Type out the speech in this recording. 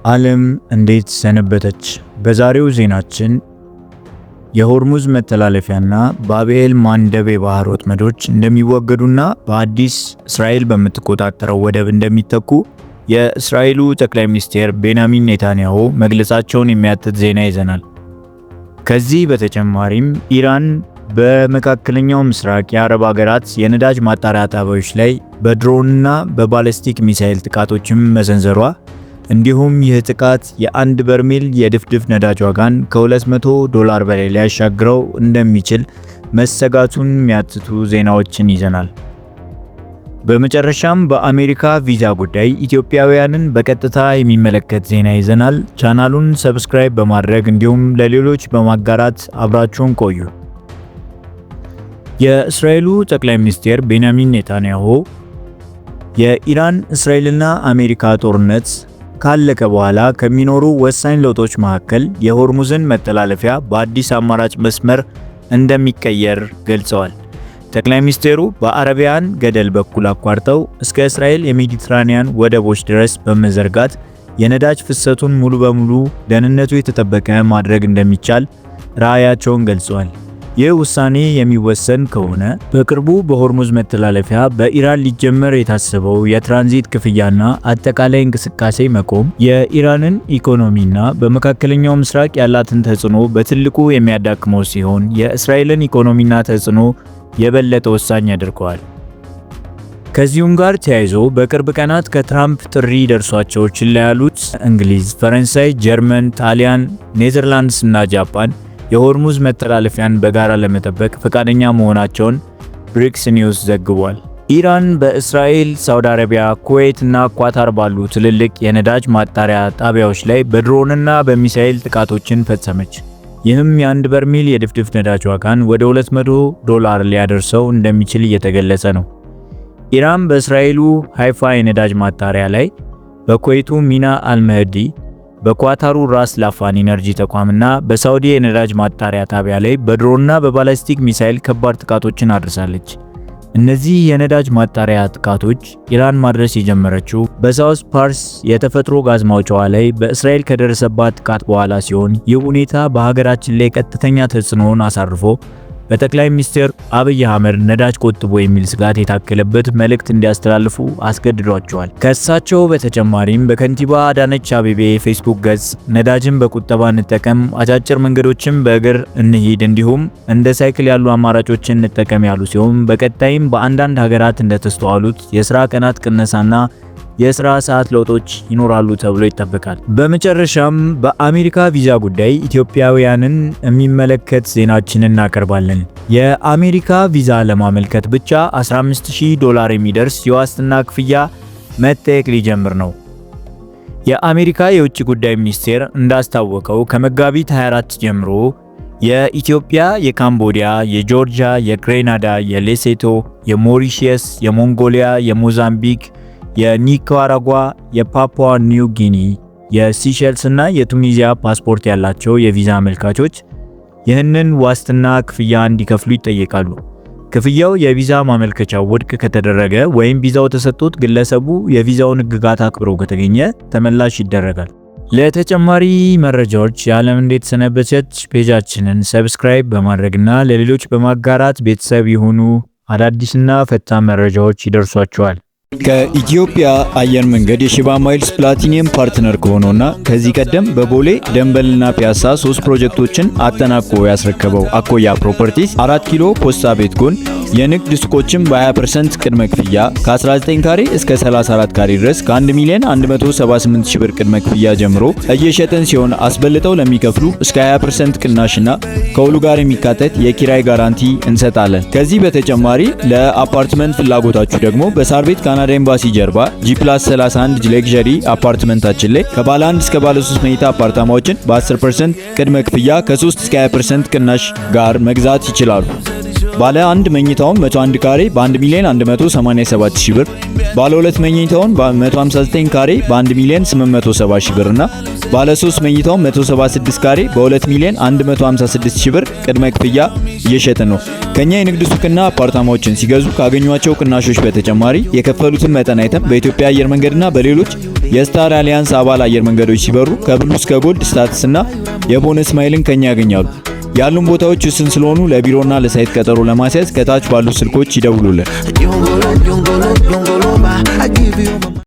ዓለም እንዴት ሰነበተች? በዛሬው ዜናችን የሆርሙዝ መተላለፊያና ባብኤል ማንደብ የባህር ወጥመዶች እንደሚወገዱና በአዲስ እስራኤል በምትቆጣጠረው ወደብ እንደሚተኩ የእስራኤሉ ጠቅላይ ሚኒስትር ቤንያሚን ኔታንያሁ መግለጻቸውን የሚያትት ዜና ይዘናል። ከዚህ በተጨማሪም ኢራን በመካከለኛው ምስራቅ የአረብ ሀገራት የነዳጅ ማጣሪያ ጣቢያዎች ላይ በድሮንና በባሊስቲክ ሚሳኤል ጥቃቶችን መሰንዘሯ፣ እንዲሁም ይህ ጥቃት የአንድ በርሜል የድፍድፍ ነዳጅ ዋጋን ከ200 ዶላር በላይ ሊያሻግረው እንደሚችል መሰጋቱን የሚያትቱ ዜናዎችን ይዘናል። በመጨረሻም በአሜሪካ ቪዛ ጉዳይ ኢትዮጵያውያንን በቀጥታ የሚመለከት ዜና ይዘናል። ቻናሉን subscribe በማድረግ እንዲሁም ለሌሎች በማጋራት አብራችሁን ቆዩ። የእስራኤሉ ጠቅላይ ሚኒስትር ቤንያሚን ኔታንያሁ የኢራን፣ እስራኤልና አሜሪካ ጦርነት ካለቀ በኋላ ከሚኖሩ ወሳኝ ለውጦች መካከል የሆርሙዝን መተላለፊያ በአዲስ አማራጭ መስመር እንደሚቀየር ገልጸዋል። ጠቅላይ ሚኒስትሩ በአረቢያን ገደል በኩል አቋርጠው እስከ እስራኤል የሜዲትራኒያን ወደቦች ድረስ በመዘርጋት የነዳጅ ፍሰቱን ሙሉ በሙሉ ደህንነቱ የተጠበቀ ማድረግ እንደሚቻል ራዕያቸውን ገልጸዋል። ይህ ውሳኔ የሚወሰን ከሆነ በቅርቡ በሆርሙዝ መተላለፊያ በኢራን ሊጀመር የታሰበው የትራንዚት ክፍያና አጠቃላይ እንቅስቃሴ መቆም የኢራንን ኢኮኖሚና በመካከለኛው ምስራቅ ያላትን ተጽዕኖ በትልቁ የሚያዳክመው ሲሆን፣ የእስራኤልን ኢኮኖሚና ተጽዕኖ የበለጠ ወሳኝ ያደርገዋል። ከዚሁም ጋር ተያይዞ በቅርብ ቀናት ከትራምፕ ጥሪ ደርሷቸው ችላ ያሉት እንግሊዝ፣ ፈረንሳይ፣ ጀርመን፣ ጣሊያን፣ ኔዘርላንድስ እና ጃፓን የሆርሙዝ መተላለፊያን በጋራ ለመጠበቅ ፈቃደኛ መሆናቸውን ብሪክስ ኒውስ ዘግቧል። ኢራን በእስራኤል፣ ሳውዲ አረቢያ፣ ኩዌት እና ኳታር ባሉ ትልልቅ የነዳጅ ማጣሪያ ጣቢያዎች ላይ በድሮንና በሚሳኤል ጥቃቶችን ፈጸመች። ይህም የአንድ በርሜል የድፍድፍ ነዳጅ ዋጋን ወደ 200 ዶላር ሊያደርሰው እንደሚችል እየተገለጸ ነው። ኢራን በእስራኤሉ ሃይፋ የነዳጅ ማጣሪያ ላይ፣ በኩዌቱ ሚና አልመህዲ፣ በኳታሩ ራስ ላፋን ኢነርጂ ተቋምና በሳውዲ የነዳጅ ማጣሪያ ጣቢያ ላይ በድሮንና በባላስቲክ ሚሳኤል ከባድ ጥቃቶችን አድርሳለች። እነዚህ የነዳጅ ማጣሪያ ጥቃቶች ኢራን ማድረስ የጀመረችው በሳውዝ ፓርስ የተፈጥሮ ጋዝ ማውጫዋ ላይ በእስራኤል ከደረሰባት ጥቃት በኋላ ሲሆን፣ ይህ ሁኔታ በሀገራችን ላይ ቀጥተኛ ተጽዕኖውን አሳርፎ በጠቅላይ ሚኒስትር አብይ አህመድ ነዳጅ ቆጥቦ የሚል ስጋት የታከለበት መልእክት እንዲያስተላልፉ አስገድዷቸዋል። ከእሳቸው በተጨማሪም በከንቲባ አዳነች አቤቤ የፌስቡክ ገጽ ነዳጅን በቁጠባ እንጠቀም፣ አጫጭር መንገዶችን በእግር እንሂድ፣ እንዲሁም እንደ ሳይክል ያሉ አማራጮችን እንጠቀም ያሉ ሲሆን፣ በቀጣይም በአንዳንድ ሀገራት እንደተስተዋሉት የስራ ቀናት ቅነሳና የስራ ሰዓት ለውጦች ይኖራሉ ተብሎ ይጠበቃል። በመጨረሻም በአሜሪካ ቪዛ ጉዳይ ኢትዮጵያውያንን የሚመለከት ዜናችንን እናቀርባለን። የአሜሪካ ቪዛ ለማመልከት ብቻ 15000 ዶላር የሚደርስ የዋስትና ክፍያ መጠየቅ ሊጀምር ነው። የአሜሪካ የውጭ ጉዳይ ሚኒስቴር እንዳስታወቀው ከመጋቢት 24 ጀምሮ የኢትዮጵያ፣ የካምቦዲያ፣ የጆርጂያ፣ የግሬናዳ፣ የሌሴቶ፣ የሞሪሺየስ፣ የሞንጎሊያ፣ የሞዛምቢክ፣ የኒካራጓ፣ የፓፑዋ ኒው ጊኒ፣ የሲሸልስ እና የቱኒዚያ ፓስፖርት ያላቸው የቪዛ አመልካቾች ይህንን ዋስትና ክፍያ እንዲከፍሉ ይጠየቃሉ። ክፍያው የቪዛ ማመልከቻው ውድቅ ከተደረገ ወይም ቪዛው ተሰጥቶት ግለሰቡ የቪዛውን ሕግጋት አክብሮ ከተገኘ ተመላሽ ይደረጋል። ለተጨማሪ መረጃዎች የዓለም እንዴት ሰነበተች page ኣችንን subscribe በማድረግና ለሌሎች በማጋራት ቤተሰብ ይሁኑ። አዳዲስና ፈጣን መረጃዎች ይደርሷችኋል። ከኢትዮጵያ አየር መንገድ የሼባ ማይልስ platinum partner ከሆነውና ከዚህ ቀደም በቦሌ፣ ደንበልና ፒያሳ ሶስት ፕሮጀክቶችን አጠናቆ ያስረከበው አኮያ ፕሮፐርቲስ 4 ኪሎ ፖስታ ቤት ጎን የንግድ ሱቆችን በ20% ቅድመ ክፍያ ከ19 ካሬ እስከ 34 ካሬ ድረስ ከ1 ሚሊዮን 178 ሺህ ብር ቅድመ ክፍያ ጀምሮ እየሸጥን ሲሆን፣ አስበልጠው ለሚከፍሉ እስከ 20% ቅናሽና ከውሉ ጋር የሚካተት የኪራይ guarantee እንሰጣለን። ከዚህ በተጨማሪ ለአፓርትመንት ፍላጎታችሁ ደግሞ በሳር ቤት ካናዳ ኤምባሲ ጀርባ G+31 luxury አፓርትመንታችን ላይ ከባለ 1 እስከ ባለ 3 መኝታ አፓርታማዎችን በ10% ቅድመ ክፍያ ከ3 እስከ 20% ቅናሽ ጋር መግዛት ይችላሉ። ባለ አንድ መኝታውን 101 ካሬ በ1 ሚሊዮን 187 ሺህ ብር፣ ባለ ሁለት መኝታውን በ159 ካሬ በ1 ሚሊዮን 870 ሺህ ብር እና ባለ 3 መኝታውን 176 ካሬ በ2 ሚሊዮን 156 ሺህ ብር ቅድመ ክፍያ እየሸጥን ነው። ከኛ የንግድ ሱቅና አፓርታማዎችን ሲገዙ ካገኟቸው ቅናሾች በተጨማሪ የከፈሉትን መጠን አይተን በኢትዮጵያ አየር መንገድና በሌሎች የ Star Alliance አባል አየር መንገዶች ሲበሩ ከ Blue እስከ Gold status እና የ bonus mile ን ከኛ ያገኛሉ። ያሉን ቦታዎች ውስን ስለሆኑ ለቢሮና ለ site ቀጠሮ ለማስያዝ ከታች ባሉ ስልኮች ይደውሉልን። Yongolo, yongolo, yongolo, I give you my